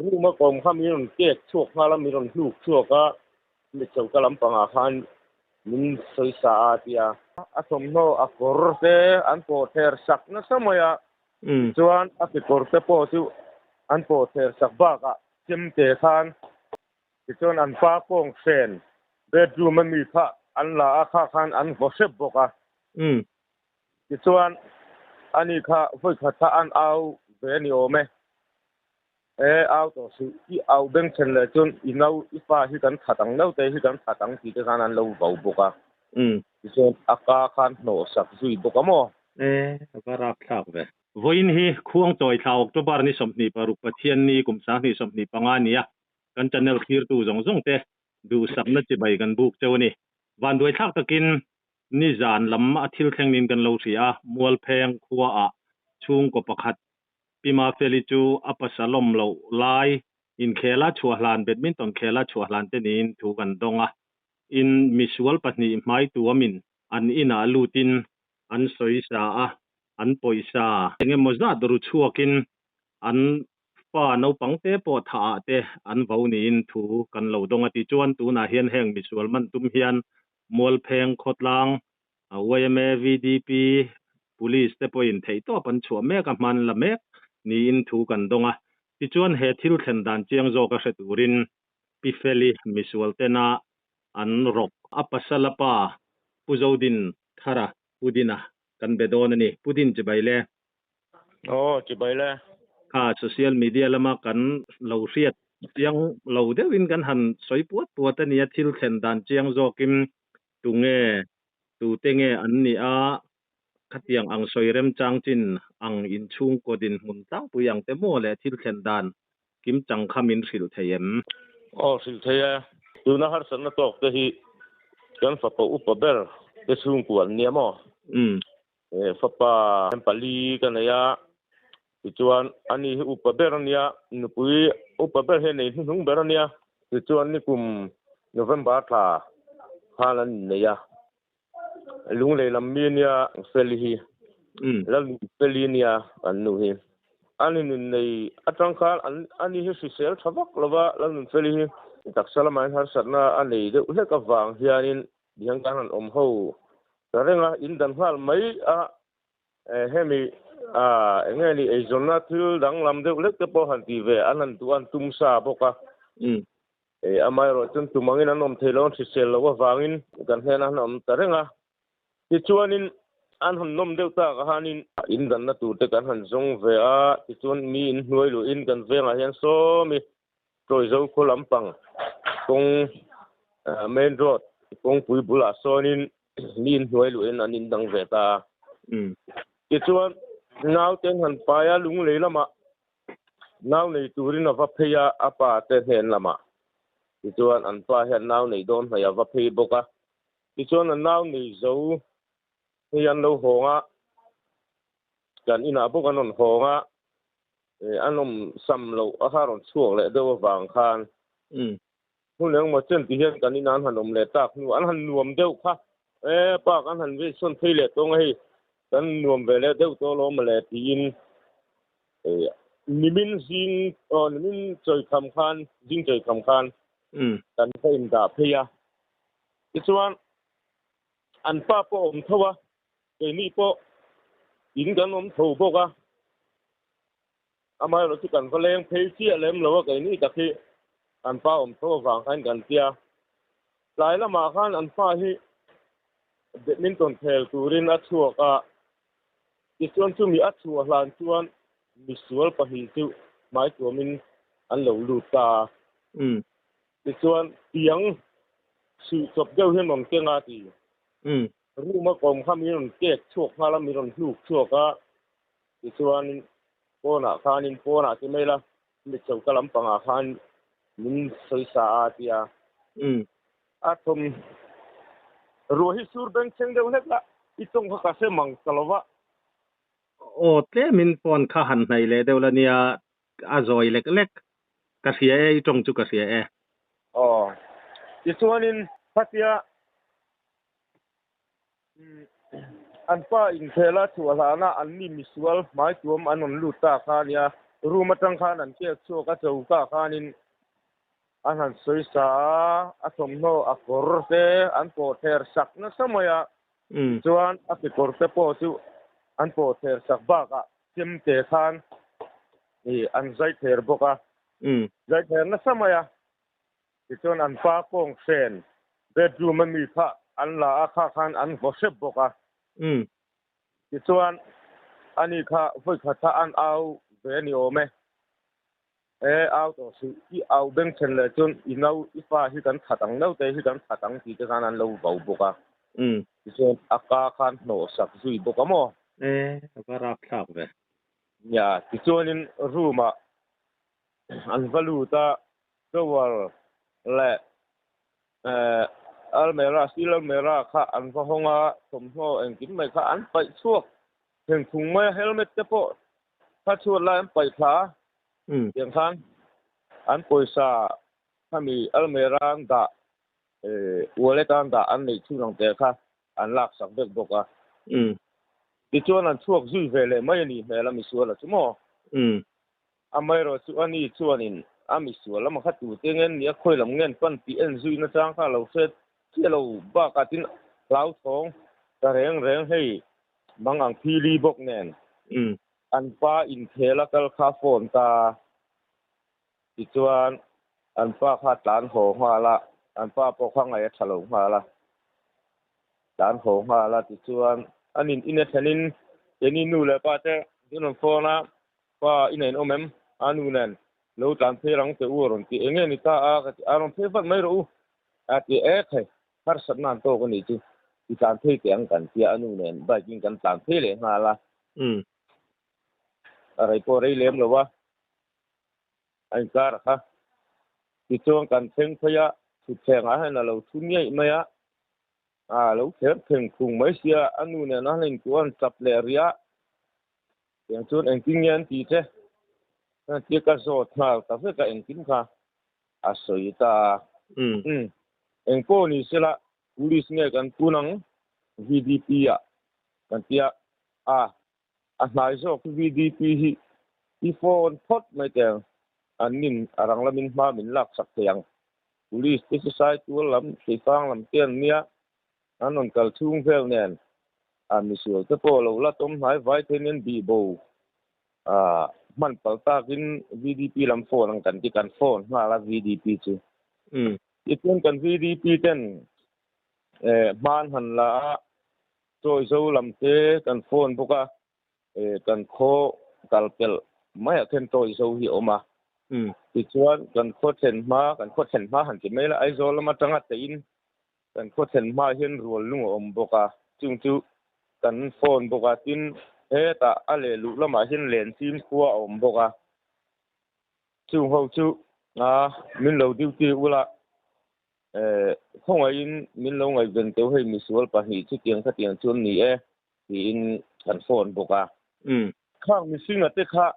Room a kawm kha min rawn kek chhuak nghal a, min rawn hnuk chhuak a, mi choka lampangah khan min sawi sa a tia. A thawmhnaw a kawr te an pawh ther sak nasa mai a, tichuan a kekawr te pawh chu an pawh ther sak bakah chemte khan tichuan an pa kawng hren bedroom a mi kha an la a, kha khan an vaw hrep bawk a. Tichuan ani kha vawikhat kha an au ve a ni awm e. E au tawh suh, i au beng then leh chuan i nau i fa hi kan that ang, naute hi kan that ang tih te khan an lo vau bawk a. Tichuan a ka khan hnawh sak zui bawk a maw? E, a va rap thlak ve. Vawiin hi Khuangchawi thla October ni 26 Pathianni kum 2025 a ni a, kan channel thlirtu zawng zawng te duhsakna chibai kan buk cheu a ni. Vanduai thlak takin nizan lam a thil thleng niin kan lo hria a, Mualpheng khuaah chhungkaw pakhat Pi Mafeli chu a pasal awm loh lai inkhela chhuah hlan badminton khela chhuah hlan te niin thu kan dawng a. In misual pahnih hmai tuamin an inah lutin an sawisa a, an pawisa eng emaw zat ru chhuakin an fa naupang te pawh thah ah te an vo niin thu kan lo dawng a. Tichuan tunah hian heng misual man tum hian Mualpheng khawtlang Yma, VDP, Police te pawhin theihtawp an chhuah mek a, hman la mek niin thu kan dawng a. Tichuan he thil thlen dan chiang zawk a hre turin Pi Feli misual tena an rawk a pasal a pa Pu Zodin Thara Pu Dina kan be dawn a ni. Pu Din chibai le. Aw chibai le. Kha social media lama kan lo hriat chiang lo deuhin kan han sawi puat puat a nia, thil thlen dan chiang zawkin Tunge, tute nge an nih a, khatiang ang sawi remchang chin ang inchhungkaw dinhmun tlangpui ang te maw leh thil thlen dan kim chang kha min hrilh thei em? Aw, hrilh thei e. Tuna harsatna tawk te hi kan fapa upa ber te chhungkua an nia maw? Fapa pali ka nei a, tichuan ani hi upa ber a nia, nupui upa ber hi a nei hnuhnung ber a nia. Tichuan nikum November thla khan an innei a, Lunglei lam mi a nia Feli hi, Lalnunfeli a nia an nu hi. An innei atang khan ani hi hrisel tha vak lova Lalnunfeli hi taksa lamah hian harsatna a nei deuh hlek avang hianin Biang kan han awm ho ta reng a, in dan nghal mai a, hemi eng nge ni eizawnna thil danglam deuh lek te pawh han ti ve an han duh a, an tum sa bawk a. Amaherawh chuan tum angin an awm thei lo, an hrisel loh avangin kan hnenah an awm ta reng a. Tichuanin an han nawm deuh tak a hanin in danna tur te kan han zawng ve a, tichuan mi in hnuai luhin kan vengah hian sawmi Tawizo khaw lampang kawng main road kawngpui bulah sawnin mi in hnuai luhin an indang ve ta a. Tichuan naute an han pai a, lunglei lamah nau nei turin a va phei a, a pa te hnen lamah. Tichuan an pa hian nau nei dawn hnaih a va phei bawk a. Tichuan a nau nei zo hei an lo hawng a, kan inah bawk an rawn hawng a. An awm sam loh a kha rawn chhuak leh deuh avang khan hun engmaw chen ti hian kan inah an han awm leh tak hnu an han nuam deuh kha e pa kan han vei sawn phei leh tawng a hei kan nuam ve leh deuh tawh alawm mawle tiin nimin zing aw nimin chawikham khan zing chawikham khan kan va indah phei a tichuan an pa pawh a awm tho a keini pawh in kan awm tho bawk a. Amaherawh chu kan va leng phei chiah lem lo a, keini tak hi an pa awm tho avang khan kan tia. Tlai lamah khan an pa hi badminton khel turin a chhuak a, tichuan chumi a chhuah hlan chuan misual pahnih chu hmai tuamin an lo lut ta a. Tichuan tiang suih chawp deuh hian rawn keng a ti. Room a kawm kha min rawn kek chhuak nghal a, min rawn hnuk chhuak a. Tichuanin pawnah khanin pawnah ti mai la, mi choka lampangah khan min sawi sa a ti a. A thawm ruah hi sur beng thleng deuh hlek la, i tawng kha ka hre mang ta lo va. Aw tlemin phone kha han hnaih leh deuh la nia, a zawi lek lek. Ka hria e, i tawng chu ka hria e. Aw tichuanin khatia An pa inkhel a chhuah hlana an mi misual hmaituam an rawn lut ta kha a nia. Room atang khan an kek chhuak a, choka khanin an han sawi sa a, a thawmhnaw a kawr te an pawh ther sak nasa mai a, tichuan a kekawr te pawh chu an pawh ther sak bakah chemte khan ih an zai ther bawk a, zai ther nasa mai a, tichuan an pa kawng hren bedroom a mi kha an la a, kha khan an vaw hrep bawk a. Tichuan, ani kha vawi khat kha an au ve a ni awm e. E, au tawh suh, i au beng then leh chuan i nau, i fa hi kan that ang, naute hi kan that ang tih te khan an lo vau bawk a. Tichuan, a ka khan hnawh sak zui bawk a maw? E, a va rap thlak ve. Nia, tichuanin room-ah an va lut a, drawer leh Almera, steel almera kha an va hawng a, thawmhnaw engkim mai kha an paih chhuak theng thung mai a, helmet te pawh kha chhuat lai an paih thla a, tiang khan an pawisa khami almera an dah wallet a an dah an neih chhun ang te kha an lak sak vek bawk a. Tichuan an chhuak zui ve leh mai a nih hmel a misuala chu maw? Amaherawh chu a ni chuanin a misual lama kha tute ngen nia khawi lam ngen pan tih en zui nachang kha a lo hre chiah lo bakah tin hlauthawng ta reng reng hei mang ang phili bawk nen an pa inkhel a kal kha phone ta tichuan an pa kha tlan haw nghal a, an pa pawh kha ngaih a tha lo nghal a, tlan haw nghal a tichuan an in in a thlenin keini nu leh pa te an rawn phone a. Pa i nen awm em? A nu nen lo tlan phei rang teh u a rawn ti. Enge ni ta a? Ka ti. A rawn phei vat mai rawh u. A ti e khai, harsatna an tawk a nih chu. I tlan phei teh ang kan tia a nu nen bike in kan tlan phei leh nghal a. A rei pawh rei lem lo a, a inkar a kha. Tichuan kan thleng phei a, thutthleng ah hian a lo thu ngeih mai a. A lo kher theng thung mai sia, a nu nen a han inkuah an chap leh rih a. Tiang chuan engtin nge an ti che? Tia ka zawt nghal ta vek a, engtin kha a sawi ta a. Umm, eng pawh ni sela police nge kan pun ang VDP ah kan tia a, a hnai zawk hi VDP hi i phone phawt mai teh ang, an nin a rang lamin hma min lak sak thei ang. Police te chu Saitual lam, Keifang lam te an nia, an rawn kal chhung vel nen a misual te pawh lo la tawm hnai vai thei nen bih bo a hman pal takin VDP lam phone ang kan ti kan phone nghal a VDP chu. Tichuan kan VDP ten hman han la a chawi zo lam te kan phone bawk a kan khaw kal pelh maiah khen chawi zo hi a awm a. Tichuan kan khaw thlen hma kan khaw thlen hma han ti mai la Aizawl lam atanga teiin Kan khaw thlen hma hian rual lung a awm bawk a, chung chu kan phone bawk a, tin hetah a leh luh lamah hian lenchim khua a awm bawk a, chung ho chu min lo duty ula khawngaihin min lo ngaihven teuh hei misual pahnih chutiang khatiang chuan ni e tiin kan phone bawk a. Khang mihringa te kha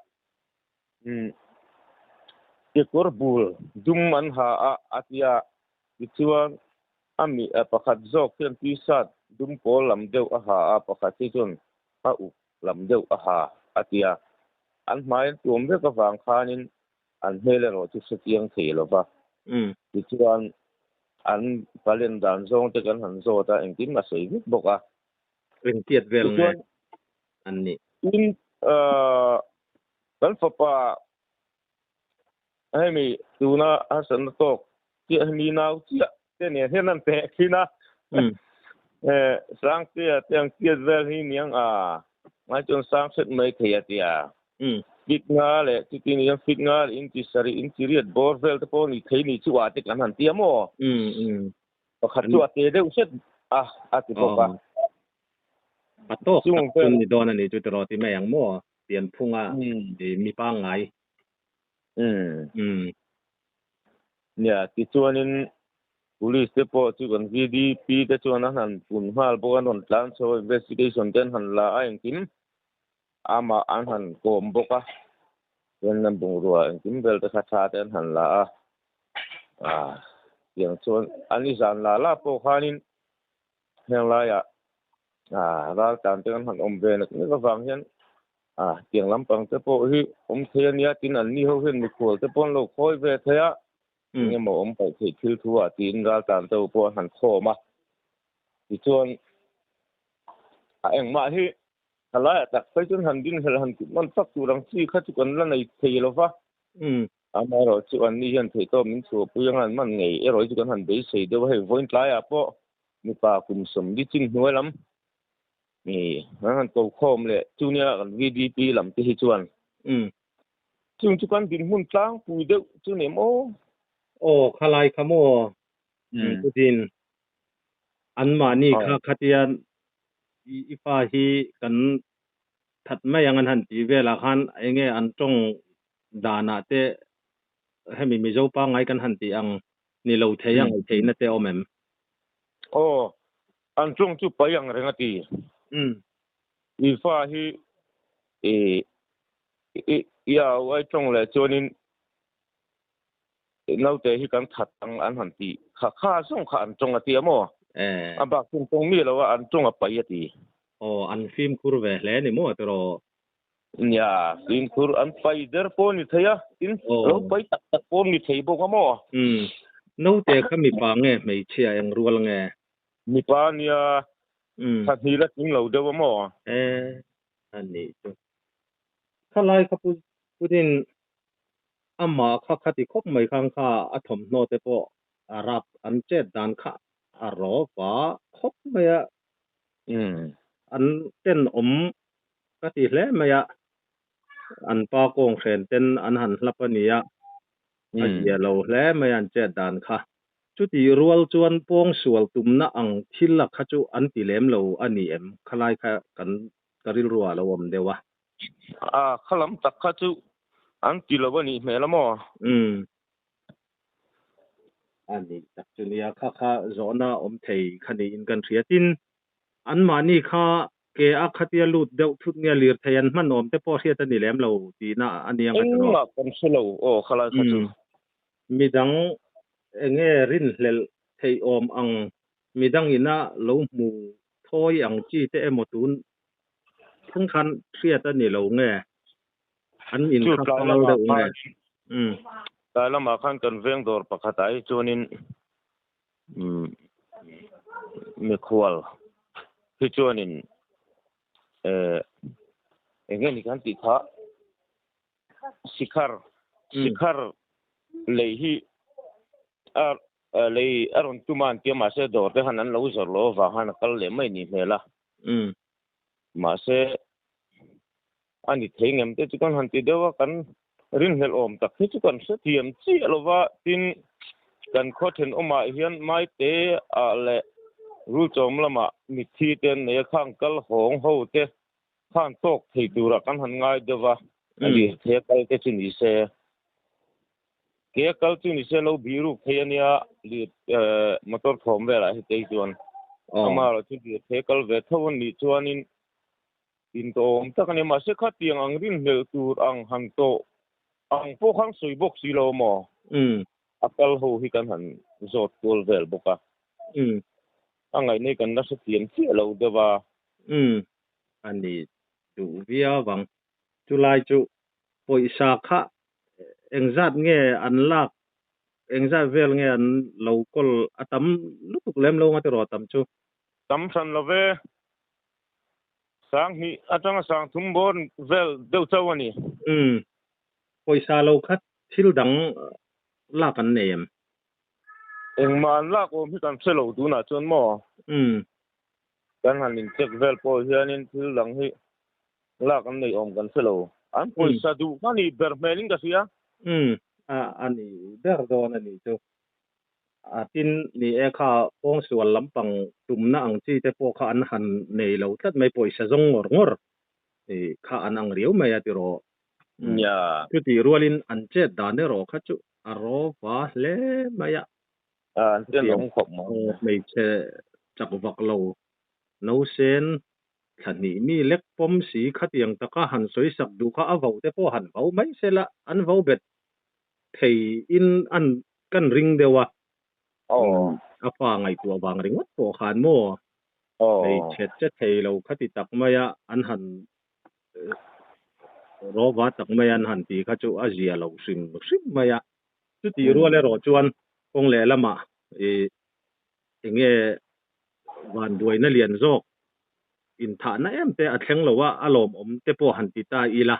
Kekawr bul dum an ha a, a ti a. Tichuan, a mi pakhat zawk hian t-shirt dum pawl lam deuh a ha a, pakhat hi chuan a uk lam deuh a ha, a ti a. An hmai an tuam vek avang khanin an hmel erawh chu hre chiang thei lo va. Tichuan, an palen dan zawng te kan han zawt a, engkim a sawi vek bawk a. Engtiat vel nge an nih? Tin, kan fapa hemi tuna harsatna tawk chiah hi mi nau chiah te nen hian an teh thin a. Sangtea te ang tiat vel hi niang a, ngai chuan sang hret mai thei a tia. Fit nga leh chuti ni hian fit nga leh inti sarih inti riat bawr vel te pawh ni thei ni chu a te kan han tia maw? Pakhat chu a te deuh hret a, a ti bawk a. A tawk tak chu ni dawn a ni chu tiraw ti mai ang maw? Pianphunga mi pangngai. Nia, tichuanin Police te pawh chu kan VDP te chuan an han pun nghal bawk a, an rawn tlan chho a, investigation te an han la a, engkim amah an han kawm bawk a, chuan an bungrua engkim vel te kha tha te an han la a. Ah, tiang chuan an i zan la la pawh khanin heng laiah ah ral tan te kan han awm ve nek nek avang hian A tiang lampang te pawh hi awm thei a nia tin an ni ho hian mikhual te pawh an lo khawi ve thei a, eng emaw awm paih theih thil thu ah tiin raltlan te ho pawh an han khawm a. Tichuan a engmah hi thalaiah tak phei chuan han dinhlelh han tih hman tak tur ang chi kha chu kan la nei thei lo va. Amaherawh chu an ni hian theihtawp min chhuahpui anga an man ngei erawh hi chu kan han beisei deuh a, hei vawiin tlaiah pawh mipa kum sawmli chin hnuai lam Mi an han ko khawm leh chu nia kan VDP lam te hi chuan chung chu kan dinhmun tlangpui deuh chu ni maw? Aw khalai kha maw Putin anmahni kha khatia i fa hi kan that mai ang an han tih velah khan enge an tawng danah te hemi Mizo pangngai kan han tih ang ni lo thei a ngaihtheihna te awm em? Aw An ṭawng chu pai ang reng a ti. I fa hi i i au ai ṭawng leh chuanin naute hi kan that ang an han ti kha kha zawng kha an ṭawng a ti a maw? A bak chu an ṭawng miah lo a, an ṭawng a pai a ti. Aw, an fimkhur ve hle ni maw tiraw? Nia, fimkhur an pai der pawh a ni thei a, tin lo pai tak tak pawh a ni thei bawk a maw? Naute kha mipa nge hmeichhia eng rual nge? Mipa nia thla hnih la tling lo deuh a maw? E, a nih chu. Khalai kha pu Putin amah kha khati khawp mai khang kha a thawmhnaw te pawh a rap an chet dan kha a rawp a khawp mai a. An tenawm ka ti hle mai a. An pa kawng hren ten an han hlap a nia. A zia lo hle mai a an chet dan kha. Chutih rual chuan pawngsual tumna ang thil a kha chu an ti lem lo a ni em? Khalai kha kan ka rilru ah lo awm deuh a. A, kha lam tak kha chu an ti lo a nih hmel a maw? Umm. A nih tak chu nia, kha kha zawhna awm thei kha niin kan hria. Tin, anmahni kha ke a khatia lut deuh thut nge lirthei an hman awm te pawh hriat a ni lem lo tihna a ni ang a tiraw? Engmah kan hre lo aw khalai kha chu. Umm. Midang enge rinhlelh theih awm ang midang ina lo hmu thawi ang chi te emaw tun thleng khan hriat a ni lo nge an in Chu kha tlai fal lamah deuh nge? khan Umm. Tlai lamah khan kan veng dawr pakhatah hi chuanin umm mikhual hi chuanin eh enge ni kan tih kha Sikhar Sikhar lei hi a lei a rawn tum a an tia mahse dawr te khan an lo zawrh loh avang khan a kal leh mai ni hmel a. Mahse a ni thei ngem te chu kan han ti deuh a kan rinhlelh awm tak hi chu kan hrethiam chiah lo va tin kan khaw thenawmah hian Maite ah leh Rulchawm lamah mitthi te an nei a khang kal hawng ho te Khan tawk thei turah kan han ngai deuh a, a lirthei a kal te chu ni se, ke a kal chu ni se lo bih ruk thei a nia, lir motor thawm velah hi tei chuan amaherawh chu lirthei a kal ve tho a nih chuanin intawm tak a ni. Mahse khatiang ang rinhlelh tur ang han tawh ang pawh khan sawi bawk si lo maw? A kal ho hi kan han zawt kual vel bawk a. A ngaihna hi kan la hrethiam chiah lo deuh a. Umm, a ni duh viau ang. Chulai chu pawisa kha engzat nge an lak, engzat vel nge an lo kawl a tam lutuk lem lo nga tiraw tam chu? Tam hran lo ve. Sanghnih atanga sangthum bawr vel deuh chauh a ni. Umm, pawisa lo kha thil dang lak an nei em? Engmah an lak awm hi kan hre lo tunah chuan maw? Umm. Kan han incheck vel pawh hianin thil dang hi lak an nei awm kan hre lo. An pawisa duh kha ni ber hmelin ka hria. Umm. A a ni ber dawn a nih chu. A tin ni e kha pawngsual lampang tumna ang chi te pawh kha an han nei lo tlat mai pawisa zawng ngawr ngawr kha an ang riau mai a tiraw. Nia. Chutih rualin an chet dan erawh kha chu a rawva hle mai a. An ten awm khawp mai. Hmeichhe chak vak lo nausen thla hnih mi lek pawm si khatiang taka han sawi sak duh kha a vo te pawh han vo mai sela an vo bet thei in an kan ring deuh a. A fa ngaihtuah vang ringawt pawh khan maw hmeichhe che thei lo khati tak maia an han. Rawva tak mai an han ti kha chu a zia lo hrim hrim mai a. Chutih rual erawh chuan kawng leh lamah ih enge vanduaina lian zawk inthahna em te a thleng lo a, a lawmawm te pawh han ti ta ila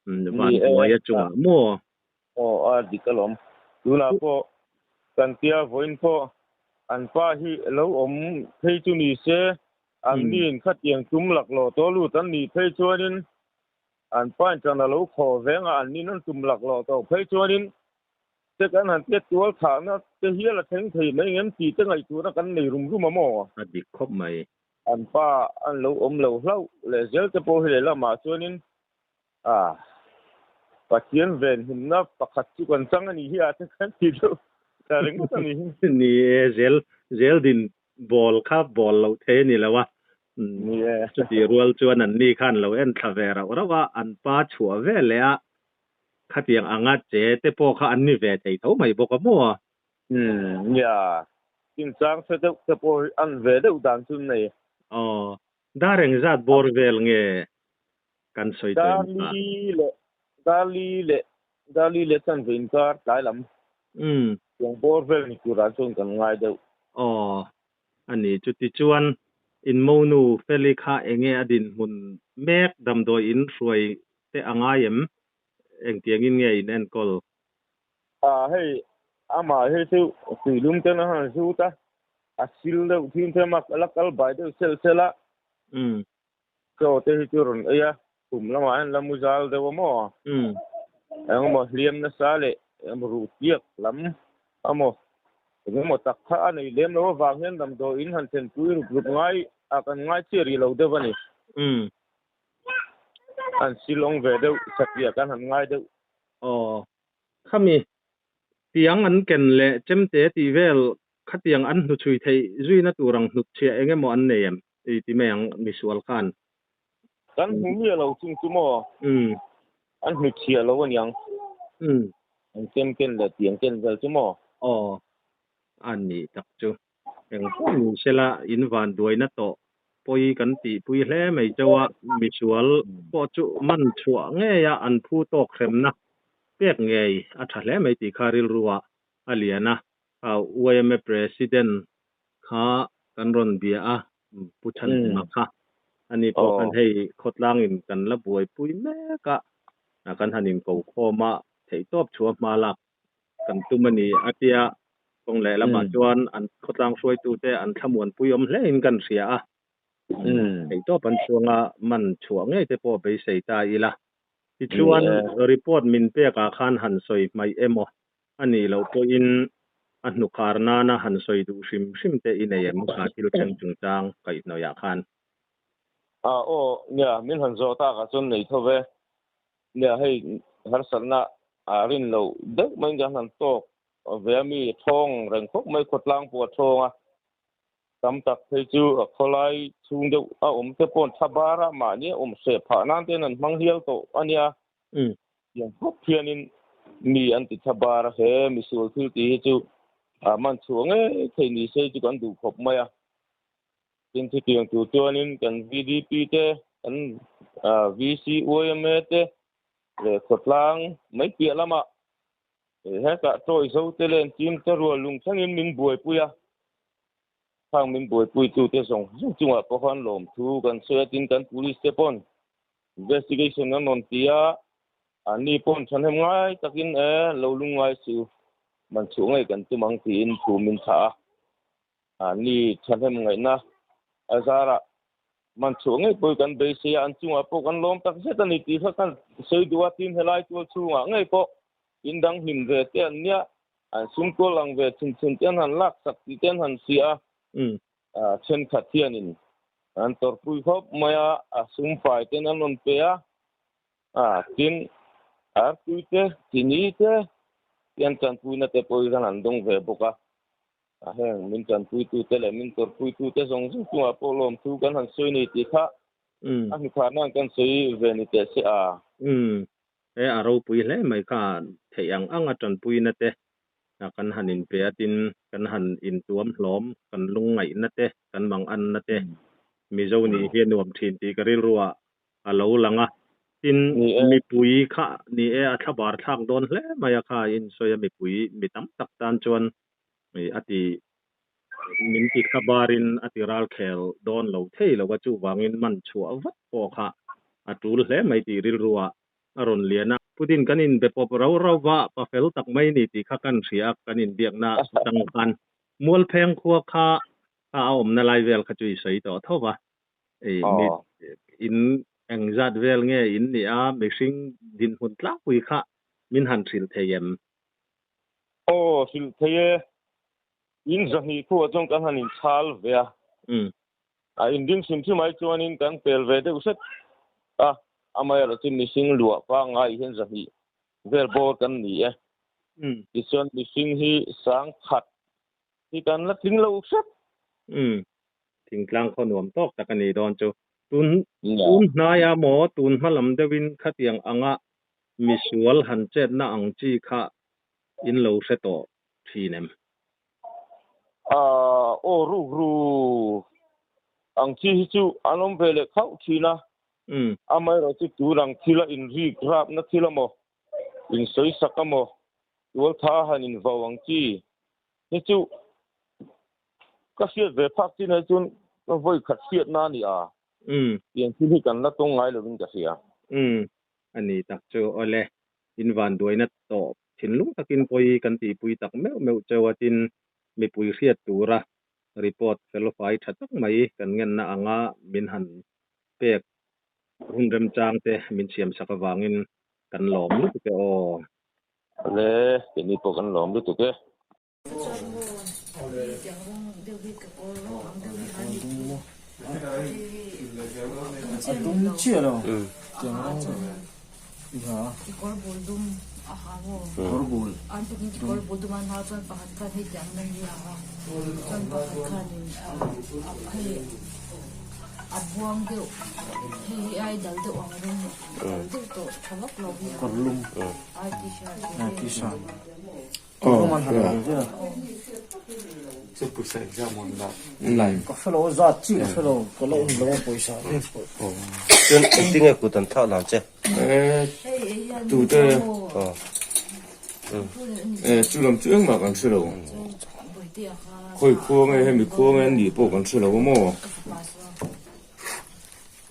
vanduai a chungah maw? Aw a dik alawm. Tunah pawh kan tia vawiin pawh an pa hi lo awm phei chu ni se, an niin khatiang tum laklawh tawh lut an nih phei chuanin an pa in ṭan a lo khaw veng a, an nin an tum laklawh tawh phei chuanin te kan han tia tual thahna te hial a thleng thei mai ngem tih te ngaihtuahna kan nei rum rum a maw? A dik khawp mai. An pa an lo awm lo hlauh leh zel te pawh hi lehlamah chuanin A, Pathian venhimna pakhat chu kan chang a nih hi a te khan ti deuh ta ringawt a nih hi. Ni e, zel zel din ball kha ball loh thei a ni lo a. Ni e. Chutih rual chuan an ni khan lo en thla ve rauh rauh a, an pa chhuah ve leh a, khatiang anga che te pawh kha an ni ve thei tho mai bawk a maw? Umm, nia. Chinchang hre deuh te pawh hi an ve deuh dan chu nei. Aw, dar engzat bawr vel nge kan sawi tawh em kha? Darli leh Darli leh Darli leh chanve inkar tlai lam. Umm. Tiang bawr vel ni turah chuan kan ngai deuh. Aw, a ni. Chutichuan in monu Feli kha enge a dinhmun mek damdawi in hruai te a ngai em? Engtiangin nge in enkawl? A, hei amah hi chu tuilum ten a han zut a, a sil deuh thin them a, a la kal bai deuh selh selh a. Umm. Chaw te hi chu rawn ei a, khum lamah hian la mu zal deuh a maw? Engemaw hliam nasa leh engemaw ruh tiak lam amaw engemaw tak kha a nei lem lo avang hian damdawi in han thlenpui rup rup ngai a kan ngai chiah rih lo deuh a ni. An silawng ve deuh satliah kan han ngai deuh. Aw, khami tiang an ken leh chemte tih vel Khatiang an hnuchhui theih zuina tur ang hnutchhiah eng emaw an nei em? I ti mai ang misual khan. Kan hmu miah lo chung chu maw? Umm. An hnutchhiah lo aniang. Umm. An kem ken leh tiang ken vel chu maw? Aw. A nih tak chu. Eng pawh ni sela in van duaina tawh pawi kan tihpui hle mai chauh a, misual pawh chu man chhuah ngei a an phu tawk hremna pek ngei a tha hle mai tih kha rilru ah a lian a. Yma President kha kan rawn bia a, Pu Chhanhima kha. Ani pawh khan hei khawtlangin kan la buaipui mek a, kan han inko khawm a, theihtawp chhuah hma lak kan tum a ni a tia. Kawng leh lamah chuan an khawtlang hruaitute an thlamuanpui awm hlein kan hria a, theihtawp an chhuanga man chhuah ngei te pawh beisei ta ila. Tichuan report min pekah khan han sawi hmaih emaw A nih loh pawhin a hnukhar nana han sawi duh hrim hrim te i nei em kha thil thleng chungchang kaihhnawihah khan? A aw, nia, min han zawh takah chuan nei tho ve. Nia, hei harsatna a rin loh deuh maiin kan han tawk ve a, mi thawng reng khawp mai, khawtlang pawh a thawng a, tam tak phei chu a khawlai chhung deuh a awm te paw'n thla bara mahni a awm hreh phah nan ten an hmang hial tawh a nia. Tiang khawp hianin mi an ti tha bar a, he misual thil tih hi chu man chhuah ngei thei ni se chu kan duh khawp mai a. Tin, chutiang tur chuanin kan VDP te, kan VC YMA te leh khawtlang mai piah lamah hetah tawi zo te leh team te rual lung thlengin min buaipui a. Khang min buaipuitute zawng zawng chungah pawh khan lawmthu kan sawi a, tin kan police te pawn Investigation an rawn ti a, anni paw'n thahnem ngai takin e lo lung ngai su, man chhuah ngei kan tum ang tiin thu min thlah a. Anni thahnem ngaihna a zarah man chhuah ngei pawh hi kan beisei a, an chungah pawh kan lawm tak zet a ni tih kha kan sawi duh a, tin helai tual chhungah ngei pawh in dang hlim ve te an nia, an sum tual ang ve chhun chhun te an han lak sak tih te an han hria a. Thenkhat hianin an tawrhpui khawp mai a, a sum fai ten an rawn pe a, tin artui te, chini te hian tanpuina te pawh hi an dawng ve bawk a, heng min tanpuitute leh min tawrhpuitute zawng zawng chungah pawh lawmthu kan han sawi ni tih kha a hnukhar nan kan sawi ve ni teh se a. Umm, he a ropui hle mai kha theih ang ang a tanpuina te kan han inpe a tin kan han intuam hlawm, kan lungngaihna te, kan manganna te Mizo nih hi a nuam thin tih ka rilruah a lo lang a. Tin, mipui kha ni e a thlabar thlak dawn hle mai a kha in sawi a mipui mi tam tak tan chuan a ti min ti thlabarin a ti ralkhel dawn lo thei lo a chuvangin man chhuah vat pawh kha a tul hle mai tih rilru ah a rawn lian a. Putin kan inbe pawp rau rau va, pa fel tak mai ni tih kha kan hria a, kan inbiakna atang khan Mualpheng khua kha kha a awmna lai vel kha chu i sawi tawh tho va, mi in engzat vel nge in nih a, mihring dinhmun tlangpui kha min han hrilh thei em? Aw, hrilh thei e. In zahnih khuah chuan kan han inchhal ve a. A inding hrim hrim ai chuanin kan pel ve deuh hret a, amaherawh chu mihring luah pangngai hian zahnih vel bawr kan ni e. Tichuan mihring hi sang khat hi kan la tling lo hret. Thingtlang khaw nuam tawk tak a nih dawn chu. Tun tun hnaia maw tun hma lam deuhin khatiang anga misual han chetna ang chi kha in lo hre tawh thin em? Aw ruk ru ang chi hi chu an awm ve leh khauh thin a, amaherawh chu tun ang thila inrik rapna thil emaw, insawisak emaw, tualtha han invau ang chi hi chu ka hriat ve phak chin ah chuan ka vawi khat hriatna a ni a, tiang thil hi kan la tawng ngai lovin ka hria. A ni tak chu awle, in vanduaina tawp Thinlung takin pawi kan tihpui tak meuh meuh cheu a tin mipui hriat tura report felfai tha tak mai kan ngenna anga min han pek hun remchang te min siamsak avangin kan lawm lutuk e aw. Le, keini pawh kan lawm lutuk e. Chuan engtinge kut an thlak dan che? Tute chu lam chu engmah kan hre lo. Khawi khua nge hemi khua nge an nih pawh kan hre lo a maw?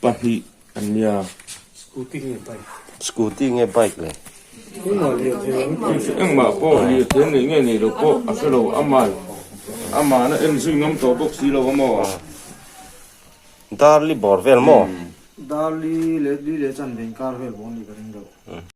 Pahnih an nia. Scooty nge bike? Scooty nge bike le? Engmah pawh lirthei neih nge nei lo pawh a hre lo amah amahna en zui ngam tawh bawk si lo a maw? Darli bawr vel maw? Darli leh li leh chan ve inkar vel bawk a nih ka ring deuh.